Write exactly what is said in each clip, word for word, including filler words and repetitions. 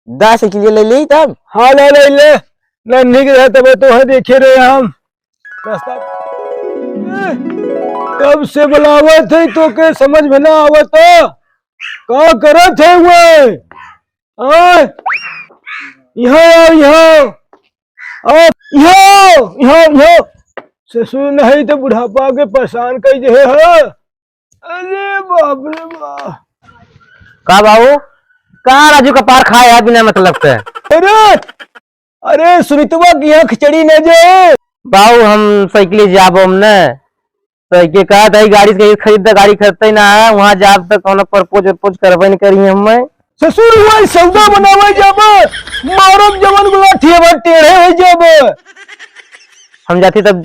दा साइकिल ले ले तब। हाँ, ले ले ले। नन्ही के रहे तब तो है देखे रहे हम। रास्ता ए, कब से बुलावत है तो के समझ में ना आवत। का करत है वो? आ, यहाँ आओ, यहाँ आओ। आ, यहाँ आओ, यहाँ आओ, यहाँ आओ। ससुर नहीं तो बुढ़ापा के परेशान कर दे है। अरे बाप रे बाप। का बाबू? का राजू का पार खाए है बिना मतलब के? अरे, अरे सुनीतवा की यहाँ खिचड़ी न जाए। बाबू हम साइकिल जाबो हम न। साइकिल कहा था गाड़ी से खरीद, गाड़ी खरीदते ही ना है, वहाँ जाब तक कौनो प्रपोज वरपोज करबे नहीं करी हम। ससुर हुआ सौदा बनावे जाबे, मारब जवन गुला ठेबा टेढ़े हो जाबे। हम जाती तब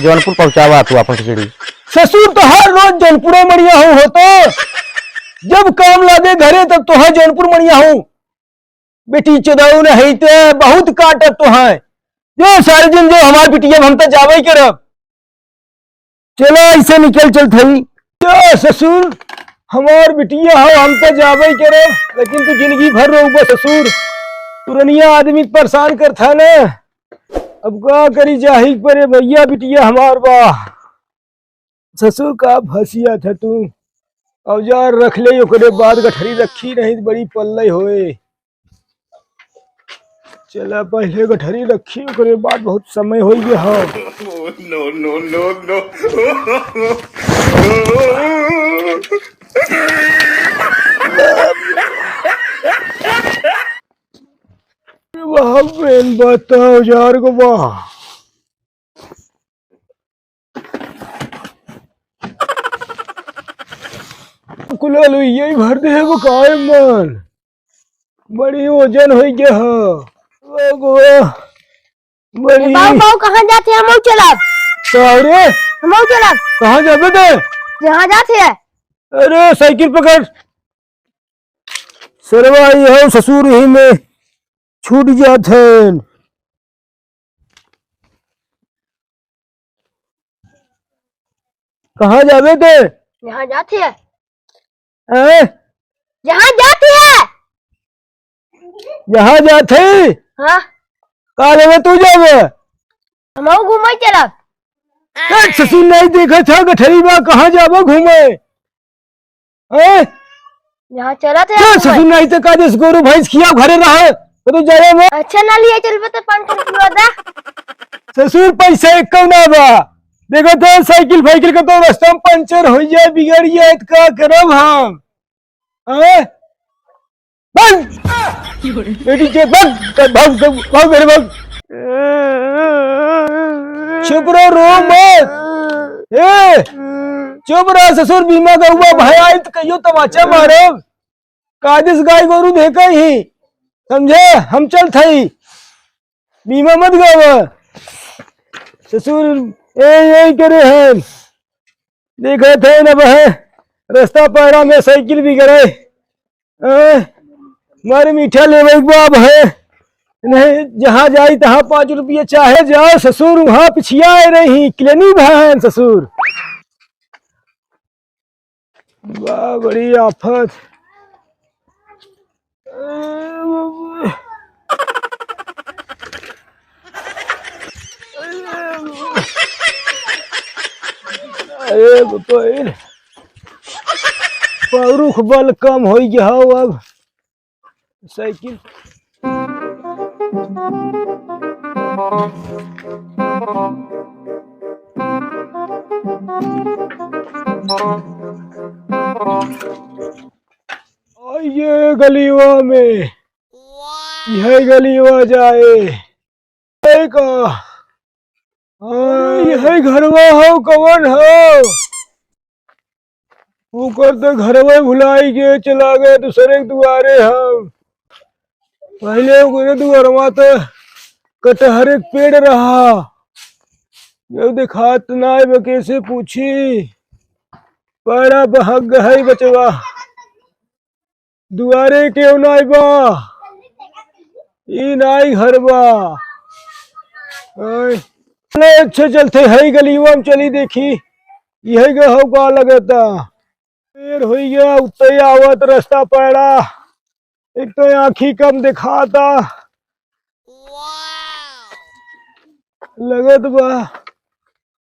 जौनपुर पहुँचावा तू अपन खिचड़ी। ससुर तो हर रोज जौनपुर मड़िया हूँ होतो, जब काम लागे घरे तब तो है जौनपुर मड़िया हूँ। बेटी चोदाऊ न है तो बहुत काटत तो है। जो सारे दिन जो हमार बिटिया हम तो जावे ही करब। चला ऐसे निकल चल थई। जा ससुर, हमार बिटिया हो, हम तो जाबे ही करब, लेकिन तू जिंदगी भर रोबा ससुर। पुरनिया आदमी परेशान कर था ना। अब का करी, जाही परे भैया, बिटिया हमार बा। ससुर का फंसिया था तू। औजार रख ले, ओकरे बाद गठरी रखी नहीं तो बड़ी पल्ले होए। चला पहले गठरी रखी, ओकरे बाद बहुत समय हो गया है। No, no, no, no। वाह, बहन बताओ यार को वाह। कुल लुइया ही भर दे है वो काय मन। बड़ी वजन हो गया है। ओगो, बड़ी बाबू, बाबू, कहाँ जाते हैं? हम चलब। का रे? हम चलब। कहाँ जाबे ते? जहाँ जाते हैं। अरे, साइकिल पकड़। सरवा, ये हो ससुर, यही में छूट जात है। कहाँ जाबे ते? यहाँ जाते हैं। हैं? यहाँ जाते हैं। यहाँ जाते? हाँ। का लेबे तू जाबे? हम घूमे चलब। ए, ससुर नहीं देखा था गठरी बा, कहाँ जाबे घूमे? हैं? यहाँ चला थे क्या हम ससुर, नहीं तो का देस गोरू भैंस खिया घरे रहे, तो तू जाए में। अच्छा ना लिए चलबे तो पाँच सौ रुपया दा। ससुर पैसा एक कौन ना बा, देखो तो साइकिल फाइकिल का तो रास्ता में पंचर हो जाए, बिगड़ जाए तो का करब हम? हैं? बंद। बेटी के बंद। भाग, भाग, भाग मेरे भाग। चुप रहो, रो मत। ए, चुप रहो ससुर, बीमा गौवा भाई आई तो कहियो तमाचा मारब। कादिस गाय गोरू देखा ही, समझे? हम चल थई, बीमा मत गवा। ससुर ए, यही करे हैं, देखा थे न बहे, रास्ता पैरा में साइकिल भी गिरे। ए, मारे मीठा लेवे के बाप है, नहीं जहाँ जाई तहाँ पाँच रुपये चाहे जाओ ससुर, वहाँ पिछिया रही किलनी बहन ससुर। वाह, बड़ी आफत। अरे बाप रे। पौरुख बल कम होइ गया हो अब। साइकिल। आइए गलीवा में, यह गलीवा जाए। ए का? हाँ, यही घरवा हो, कवन हो? ओकर तो घरवा भुलाई के चला गए दूसरे के दुआरे हम। पहले ओकरे दुआरवा तो कटहरे के पेड़ रहा। जब देखात ना आए, कैसे पूछी? पैरा बहक गए बचवा। दुआरे केहू नाई बा, ई नाई घर बा। आय, चले अच्छे चलते है गलीवा में चली देखी, यही के हो का लगता। देर होई गया, उत्ते आवत रास्ता पैड़ा। एक तो आँखी कम दिखाता। लगत बा,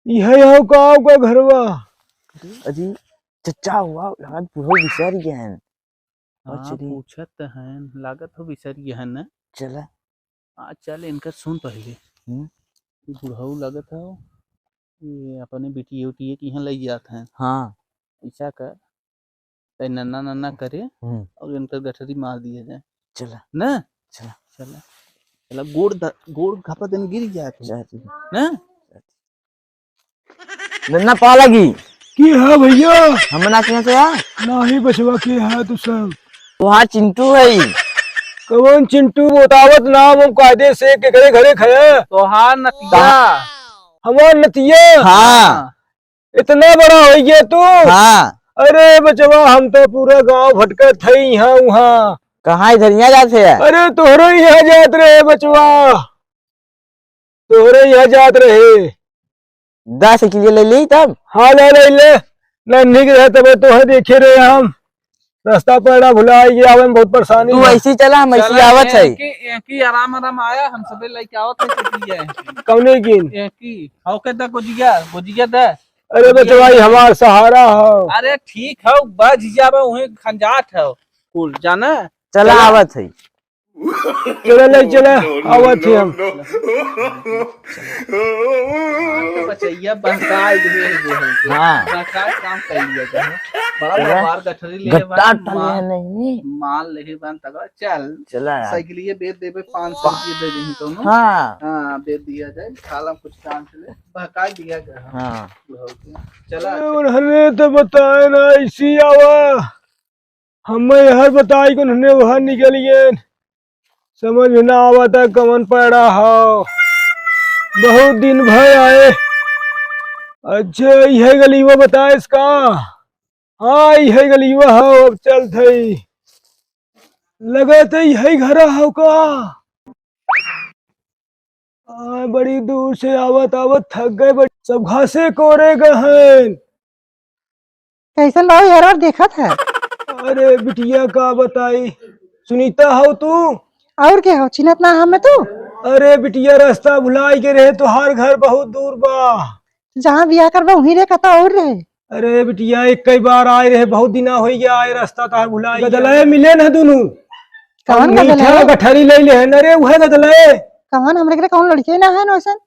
इहे हौ का, का घरवा? अजी, चचा हुआ, लगत बुढ़ऊ बिसर गए हैं। हाँ, अरे। पूछत त हैं, लागत हो बिसर गए हैं ना? चला। आ, चल, इनकर सुन पहिले। हम्म। ई बुढ़ऊ लागत हो, ये अपने बिटिया उटिया के यहाँ लई जात हैं। हाँ। ऐसा कर, तै नन्ना नन्ना करे हम्म। और इनकर गठरी मार दिया जाए। चला। ना? चला। चला। चला, गोड़ द-, गोड़ घपा दिन गिर जाए तू। जा तू। ना? नन्ना पा लगी। के है भैया? हम ना चिन्हत है। नाही बचवा, के है तू सब? तोहार चिंटू है। कौन चिंटू? बतावत नाम हम कायदे से, केकरे घरे खया? तोहार नतिया। हमार नतिया? हाँ। इतना बड़ा हो गया तू? हाँ। अरे बचवा, हम तो पूरा गांव भटकत है यहाँ वहाँ। कहाँ इधर यहाँ जात है? अरे तोहरे यहाँ जात रहे बचवा, तोहरे यहाँ जात रहे। दस किलो ले ली तब? हाँ, ले, ले, ले। नन्ही के रहे तब तोहे देखे रहे हम। रास्ता पर ना भुला गया, आवे में बहुत परेशानी तू है। ऐसी चला, हम ऐसी चला, आवत है। एकी, एकी आराम, आराम आया, हम सबे लेके आवत है, चली जाए। कौने कीन? एकी, हौ के दा गोजिया, गोजिया दा। अरे बचवा, ई हमार सहारा हो। अरे ठीक हो, बच जाबे, वहीं खंजात हो कुल, जाना? चला, चला। आवत है। चला, ले चला, आवत है हम। हाँ, तो बचैया बहकाए दिए हैं, जो है। हाँ। बहकाए काम कर लिया जाए। बड़ा चला। बवार गठरी ले गट्टा बन, टले माल, है नहीं। माल ले बन तगड़ा, चल। चला यार। साइकिलिए बेच देबे, पाँच सौ रुपये दे देही तो ना। हाँ। हाँ, बेच दिया जाए, खाला कुछ काम चले, बहका दिया गया। हाँ। चला, ए, चल। उन्होंने तो बताए ना, इसी आवा। हमें हर बताई कि उन्होंने वहाँ निकल गए। समझ में ना आवता कौन पड़ा हो। बहुत दिन भय आए। अच्छा, यह गलीवा बताए इसका? हाँ, यह गलीवा हो, अब चलत हई। लगत है यही घर हो का? आ, बड़ी दूर से आवत आवत थक गए, बड़ी सब घासे कोरे गए हैं। कैसन बाबू यार, और देखत है? अरे बिटिया का बताई, सुनीता हो तू? और के हो, चिन्हत ना हमें तू? अरे बिटिया, रास्ता भुलाई के रहे, तोहार घर बहुत दूर बा। जहाँ बियाह करबा वहीं रहे, कतौ और रहे। अरे बिटिया, एक कई बार आए रहे, बहुत दिना होइ गया आए, रास्ता तोहार भुलाई गदलए मिले न दुनू। कौन अब मीठा गदलए? गठरी ले ले है न रे, उहे गदलए। कौन, हमरे के कौन लड़के ना है न वैसन?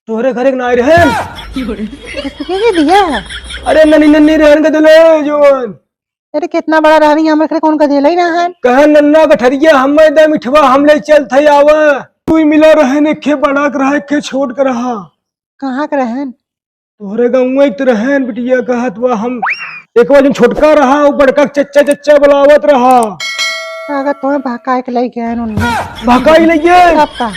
तोहरे घरे के नाई रहन। तो तू के दिया है? अरे नन्ही नन्ही रहन के दिले जोन। अरे कितना बड़ा रहनी, हमरे घरे कौन का दिले ही ना है। कहे नन्ना गठरिया, हम दे मिठवा, हम ले चल थे आवा। तू ही मिला रहन, एक खे बड़ा के रहा, एक खे छोट के रहा। कहाँ के रहन? तोहरे गाँव एक तो रहन बिटिया, कहत बा हम एक बार जब छोटका रहा, वो बड़का के चच्चा चच्चा बुलावत रहा। अगर तुम्हें बहकाए के ले गए उनमें। बहकाए के ले गए? तब का?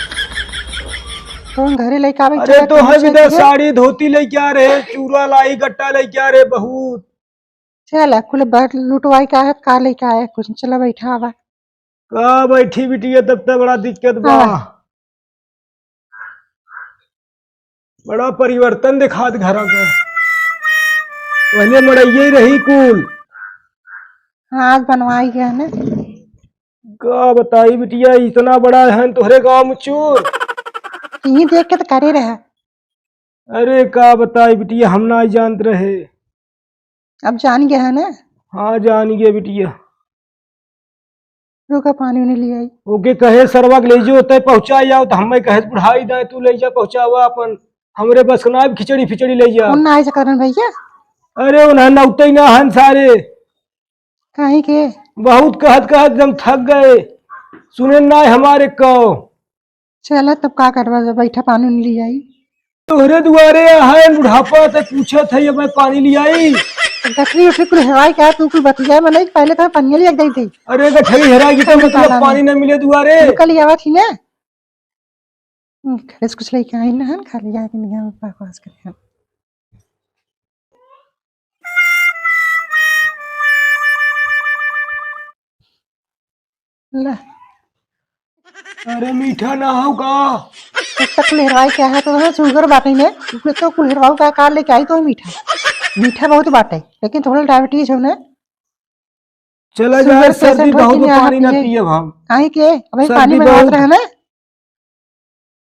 तुम घरे लेके आवे अरे चाहत तो तुम है विदा चल के। साड़ी धोती लेके आ रहे, चूरा लाई गट्टा लेके आ रहे बहुत। चल कुल बैठ लुटवाई का है, का लेके आए कुछ, चला बैठा आवा। का बैठी बिटिया, तब तक बड़ा दिक्कत बा। हाँ। बड़ा परिवर्तन दिखात घरा का। पहले मड़इये रही कुल। हाँ, आज बनवाई गया है ना। का बताई बिटिया, इतना बड़ा है तोहरे गाँव में चोर। यही देख के तो करे रहे। अरे का बताई बिटिया, हम ना जानत रहे। अब जान गया है ना? हाँ, जान गया बिटिया। रुका, पानी उनी ले आई। ओके कहे सरवा के ले जो, तय पहुँचा जाओ, तो हमें कहे बुढ़ाई दाए, तू ले जा पहुँचावा अपन, हमरे बस के ना खिचड़ी फिचड़ी ले जा। कौन ना आए से करन भैया? अरे उन्हें नौते ही ना हन सारे। काहे के? बहुत कहत कहत हम थक गए, सुने ना हमारे को। चला तब का करबा, जब बैठा पानी उनी ले आई। तोहरे दुआरे आहन बुढ़ापा, ते पूछत है, "अब मैं पानी ले आई?" गठरी उठरी कुल हेराई का, तू कुल बतिया में नहीं, पहले तो पनिया ले गई थी। अरे गठरी हेराई की तो मतलब पानी न मिले दुआरे। कल आवा थी ना। हम्म, घरे से कुछ लेके आई ना हन, खाली आके निगाह में बकवास करे हन। ले। अरे मीठा ना हो का? तब तक लहरवाई क्या है तो है, sugar बाटे ने, उसमें तो कुल लहरवाऊ का कार लेके आई तो है मीठा। मीठा बहुत बाटे, लेकिन थोड़ा diabetes हो ने। चला जा, sugar सर्दी patient हो बहुत कि बा, ना पानी ना पिए। पियब हम। काहे के? अबे सर्दी पानी मंगावत बहुत। रहे ना।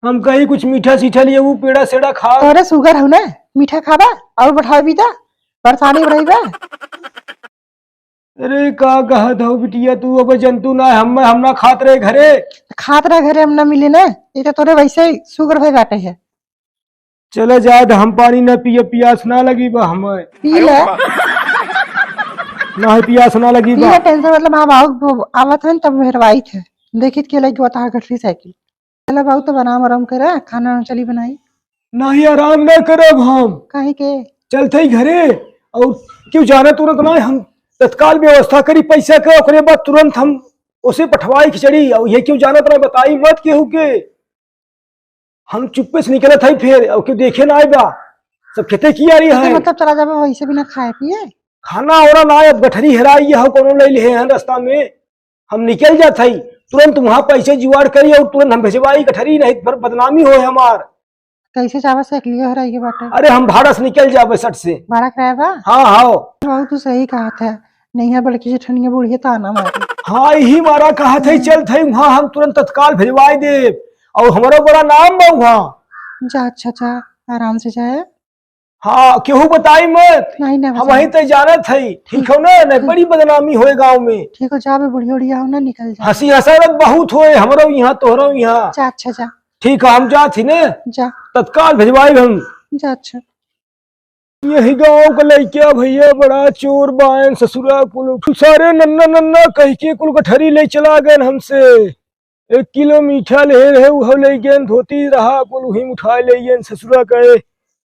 हम कहीं कुछ मीठा सीठा लिए, वो पेड़ा सेड़ा खा। तोरे sugar हो ना, मीठा खाबा और बढ़ावे भी ता, परेशानी बढ़ाई बा। अरे का कहत हो बिटिया तू, अब जंतु ना हम, हम ना खात रहे घरे। खात रहे घरे, हम ना मिले ना, ये तो तोरे वैसे ही sugar भई बाटे है। चले जाए तो हम पानी ना पिए, पियास ना लगी बा हमें। पी ले। ना है पियास ना लगी पी बा। ले, tension मतलब हाँ बाबू आवत है तब हेरवाई थे। देखित के लगी बता गठरी साइकिल। चला बाबू तो बनाम आराम करा, खाना वाना चली बनाई। नहीं आराम ना करब हम। काहे के? चलते ही घरे और क्यों जाना तुरंत ना हम तत्काल व्यवस्था करी पैसा के, ओकरे बाद तुरंत हम उसे पठवाई खिचड़ी और ये क्यों जाना तुरंत बताई मत केहू के। हम चुप्पे से निकलत हई फिर, और क्यों देखे ना आइबा, सब खेते की आ रही तो है। मतलब चला जाबे वैसे बिना खाए पिए? खाना और ना, अब गठरी हेराई है, कोनो ले लिए हैं रास्ता में। हम निकल जात हई, तुरंत वहाँ पैसे जुगाड़ करी और तुरंत हम भेजवाई गठरी, नहीं फिर बदनामी होए हमार। कैसे जाबे से अकलियो हेराई के बाटे? अरे हम भाड़ा से निकल जाबे सट से। भाड़ा किराया बा? हाँ, हाँ। बाबू तू सही कहत है, नहीं है बल्कि जेठनिया बुढ़िया ताना मारी। हाँ, यही मारा कहत है, चलत है वहाँ हम तुरंत तत्काल भेजवाई देब। और हमारा बड़ा नाम बा वहाँ। जा, अच्छा, जा, आराम से जाए। हाँ, केहू बताई मत। नहीं, नहीं हम बताई। वहीं तय जानत हई, ठीक हो ना? नहीं, ठीक। बड़ी बदनामी होए गाँव में। ठीक हो, जा बे, बुढ़िया उढ़िया हो ना, निकल जा। हँसी हँसावत बहुत होए, हमरो यहाँ, तोहरो यहाँ। जा, अच्छा, जा। ठीक है, हम जात ही ना। जा। तत्काल भेजवाई हम। जा, अच्छा। यही गाँव का लइका भैया बड़ा चोर बायन ससुरा कुल। सारे नन्ना नन्ना कह के कुल गठरी ले चला गए हमसे। एक किलो मीठा ले रहे, उहो ले गए, धोती रहा कुल उही उठा ले गए ससुरा कहे।